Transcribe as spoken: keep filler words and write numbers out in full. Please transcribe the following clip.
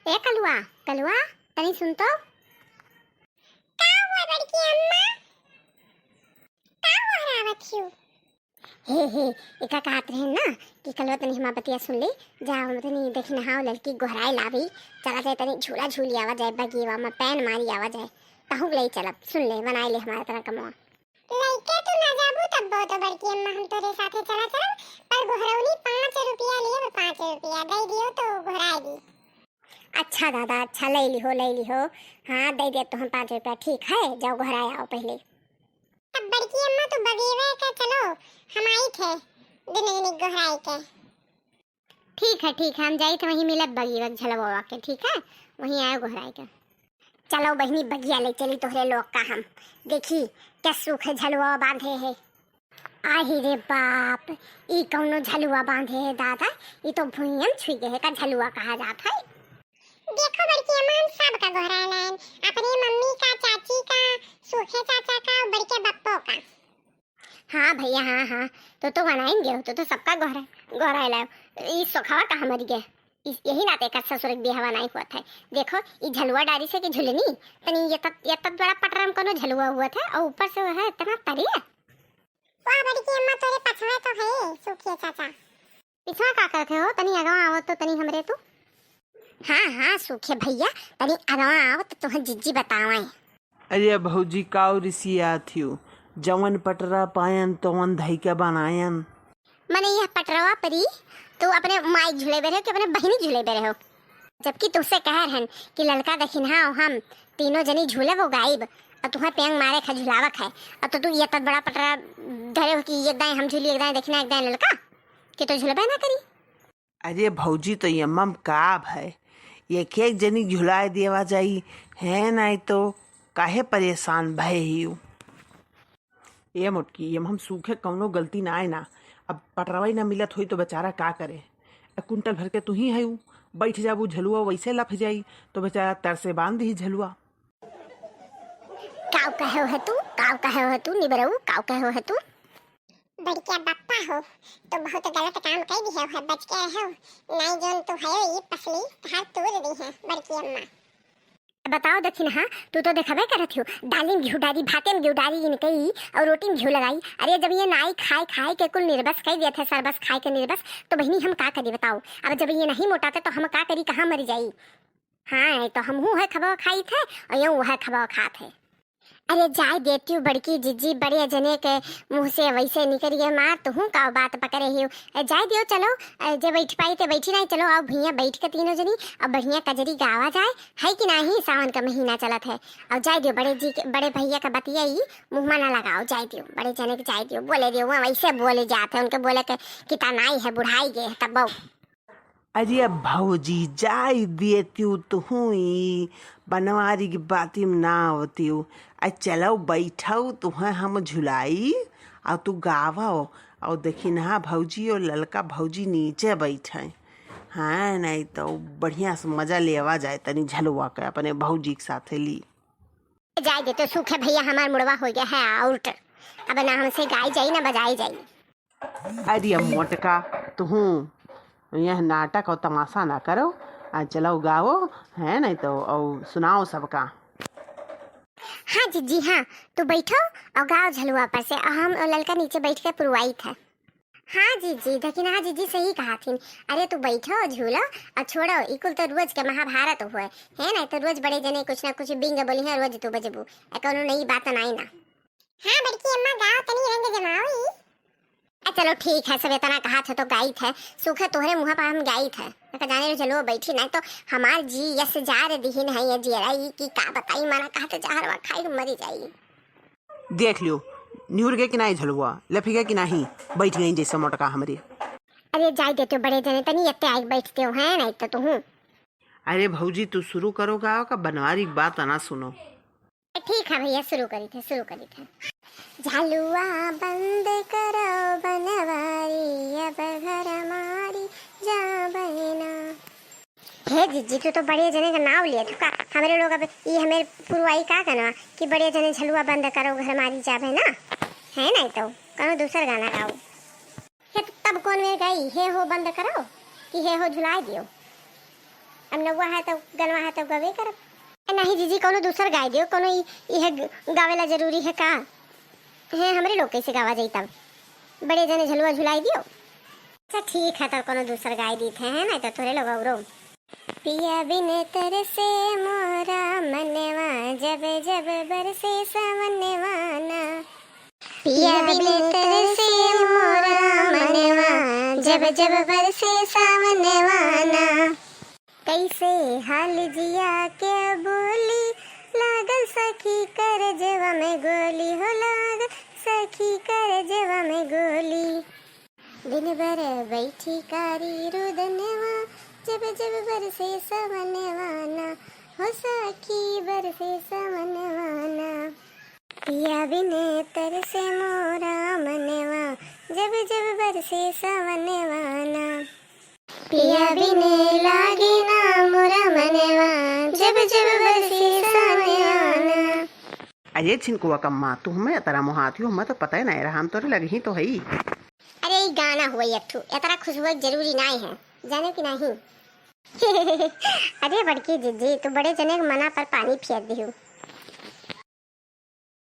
ए कलुआ, कलुआ, तनी सुन तो। का हुआ बड़की अम्मा? का गोहरावत हियो? हे, हे, एका कहत रहे ना कि कलुआ तनी हमार बतिया सुन ले, जा हम तनी देखी नहाओ ललकी गोहराए लावी, चला जाए तनी झूला झूली आवा जाए, बगीवा में पैन मारी आवा जाए, तहूँ ले चलब, सुन ले, बनाए ले हमारा तरह कमवा। लइके तू ना जाबू तब्बो तो बड़की अम्मा हम तोरे साथे चला चलब, पर गोहरौनी पाँच रुपया लेब, पाँच रुपया दे दियो तो गोहराए दी। अच्छा दादा, अच्छा, ले लिहो, ले लिहो। हाँ, दे दे तो हम पाँच रुपया, ठीक है, जाओ गोहराए आओ पहले। तब बड़की अम्मा तू बगीवे के चलो, हम आई थे दुनो जनी गोहराए के। ठीक है, ठीक है, हम जाई थे वहीं मिलब बगीवा के झलवा के, ठीक है, वहीं आयो गोहराए के। चलो बहिनी, बगिया ले चली तोहरे लोग का हम, देखी क्या सूखे झलवा बांधे है। आही रे बाप, ई कौनो झलुआ बांधे है दादा, ई तो भुइयम छुई गए है का झलुआ कहा जात है। देखो बड़की अम्मा, हम सब का गोहराए लायन, अपनी मम्मी का, चाची का, सूखे चाचा का, बड़के बप्पो का। हाँ भैया, हाँ, हाँ, तो तो बनाइन गयो, तो तो सबका गोहरा, गोहराए लायो। ई सोखवा कहाँ मर गए? इस, यही नाते एकर ससुर के बियाहवा नाई हुआ था। देखो, ई झलुआ डारी से कि झुलनी, तनी ये तत, ये तत बड़ा पटरा में कोनो झलुआ हुआ था, और ऊपर से वह इतना तरिया। वाह, बड़की अम्मा, तोरे पछवा तो है, सूखिए चाचा। पिछवा का करते हो? तनी अगवा आवत तो तनी हमरे तू। हाँ, हाँ, सूखे भैया, तनी अगवा आवत तो तुहें जिज्जी बतावें। अरे भौजी, काउ रिसियात हियो? जवन पटरा पायन, तवन धइके बनायन। मने यह पटरवा परी, तू अपने माई झूले बेरे हो कि अपने बहिनी झूले बेरे हो? जबकि तुझसे कह रहन कि ललका दखिनहा और हम तीनों जनी झूलब गाइब, और तुहें पेंग मारे खा झुलावक है, और तो तू ये तत बड़ा पटरा धरे हो कि एक दाएं हम झूली, एक दाएं दखिना, एक दाएं ललका, कि तो झूलबे ना करी। अरे भौजी, तो ये मम का भय, एक एक जनी झुलाए देवा जाई, है नाई तो काहे परेशान भय हियो? ए मोटकी, ये हम सूखे कौनो गलती ना आए ना। अब पटरवाई ना मिलत होई तो बेचारा का करे? ए कुंटल भर के तू ही है, बैठ जाबू, झलुआ वैसे लफ जाई, तो बेचारा तरसे बांध ही झलुआ। काउ कहे हो तू, काउ कहे हो तू, निबरऊ, काउ कहे हो तू? बड़किया बप्पा हो, तो बहुत गलत काम कई दिहे हो, बच के रहो, नाई जोन तू है ये पसली, तहार तूर दी है बड़की अम्मा। बताओ दखिनहा, तू तो देखबे करत हो, दाली में घिउ डारी, भाते में घिउ डारी इनकई, और रोटी में घिउ लगाई। अरे जब ये नाई खाए खाए के कुल निर्बस कई दिया था, सरबस खाए के निर्बस, तो बहिनी हम का करी बताओ? अब जब ये नहीं मोटाते तो हम का करी, कहाँ मरी जाई? हाँ, तो हमहू है खबा खाई थे, और यो वह खबा खात है। अरे जाए देतियो बड़की जिज्जी, बड़े जने के मुँह से वैसे निकल गए मार, तुहू का बात पकड़े हियो। ए, जाए दियो, चलो, ए, जे बैठ पाई ते बैठी नहीं, चलो आओ भैया बैठ के तीनों जनी, अब बढ़िया कजरी गावा जाए, है कि नहीं, सावन का महीना चलत है। और जाए दियो बड़े जी के, बड़े भैया का बतिया ई मुँह में ना लगाओ, जाए दियो, बड़े जने के जाए दियो, बोले दियो, वहाँ वैसे बोले जाते हैं, उनके बोले के कितना नाई है, बुढ़ाई गए है, तब बहु। अरे भौजी, जाई देतिउ तुहूँ, ई बनवारी की बाती में ना आवतिउ। आ चलो बैठउ, तुहें हम झुलाई, और तू गावो, और देखी ना भौजी और ललका भौजी नीचे बैठे। हाँ, नहीं तो बढ़िया से मजा लेवा जाए तनी झलुआ के अपने भौजी के साथे ली। जाए दे तो सूखे भैया, हमार मुड़वा हो गया है आउट, अब ना हमसे गाई जाई ना बजाई जाई। अरे मोटका, तुहूँ यह नाटक और तमाशा ना करो, आ चलो गाओ, है नहीं तो और सुनाओ सबका। हाँ जिज्जी हाँ, तू बैठो और गाओ झलुआ पर से, और हम ललका नीचे बैठ के पुरवाई थे। हाँ जिज्जी, लेकिन हाँ जिज्जी सही कहा थिन। अरे तू बैठो, झूलो और छोड़ो, ई कुल तो रोज के महाभारत हुए है ना, तो रोज बड़े जने कुछ ना कुछ बिंग बोली है, रोज तू बजबू, ए कौनो नई बात नाई ना। हाँ बड़की अम्मा, गाओ तनी रंग जमाओ ई। ए, चलो ठीक है, सब इतना कहा थे तो गाई थे, सूखे तोहरे मुँह पर हम गाई थे। मैं कहा, जाने लो, चलो बैठी, नहीं तो हमार जी यस जार दिहिन है ये जियरा ई की का बताई, मना कहा तो जहरवा खाई के मरी जाई। देख लियो, निहुर गए कि नहीं झलुआ, लफी गए कि नहीं, बैठ गई जैसे मोटका हमरे। अरे जाए देते हो बड़े जने, तनी यत्ते आई बैठते हो, हैं नहीं तो तुहूँ। अरे भौजी, तू शुरू करो गाओ का, बनवारी की बात ना सुनो। ठीक है भैया, शुरू करी थे, शुरू करी थे। झलुआ बंद करो बनवारी, अब घर मारी जाबे ना। हे जिज्जी, तू तो बड़े जने का नाव लिए, तू का हमरे लोग अब ई हमें पुरवाई का कहना कि बड़े जने झलुआ बंद करो घर मारी जाबे ना, है नहीं तो कौनो दूसर गाना गाओ। हे तो तब कौन में गई, हे हो बंद करो कि हे हो झुलाए दियो? अब नउवा है तो गनवा है तो गवे करब। ए, नहीं जीजी, कउनो दूसर गाय दियो, कउनो इ-, इहे ग-, गावेला जरूरी है का? हैं, हमरे लोग कैसे गावा जाई तब? बड़े जने झलुआ झुलाई दियो। अच्छा ठीक है, तो कउनो दूसर गाय दीत है, है ना, तो तोरे लोग औरो। पिया बिन तरसे मोरा मनवा, जब जब बरसे सावनवा ना। पिया बिन तरसे मोरा मनवा, जब जब बरसे सावनवा ना। कैसे हाल जिया के बोली, लागल सखी करजवा में गोली हो, लागल सखी करजवा में गोली। दिन भर बैठी कारी रुदनवा, जब जब बरसे सवनवा ना, हो सखी बरसे सवनवा ना। पिया बिन तरसे मोरा मनवा, जब जब बरसे सवनवा ना। पिया बिन लागे ना मोरा मनवा, जब जब बरसे सवनवा ना। अरे छिनकुआ कम्मा, तू हमें अतरा मोहाती हो, हमें तो पता ही नहीं रहा, हम तोरे लग ही तो हई। अरे ई गाना हुआ एक ठो, अतरा खुश हुआ जरूरी नहीं है, जाने कि नहीं? अरे बड़की जीजी, तू बड़े जने के मना पर पानी फेर दिहू।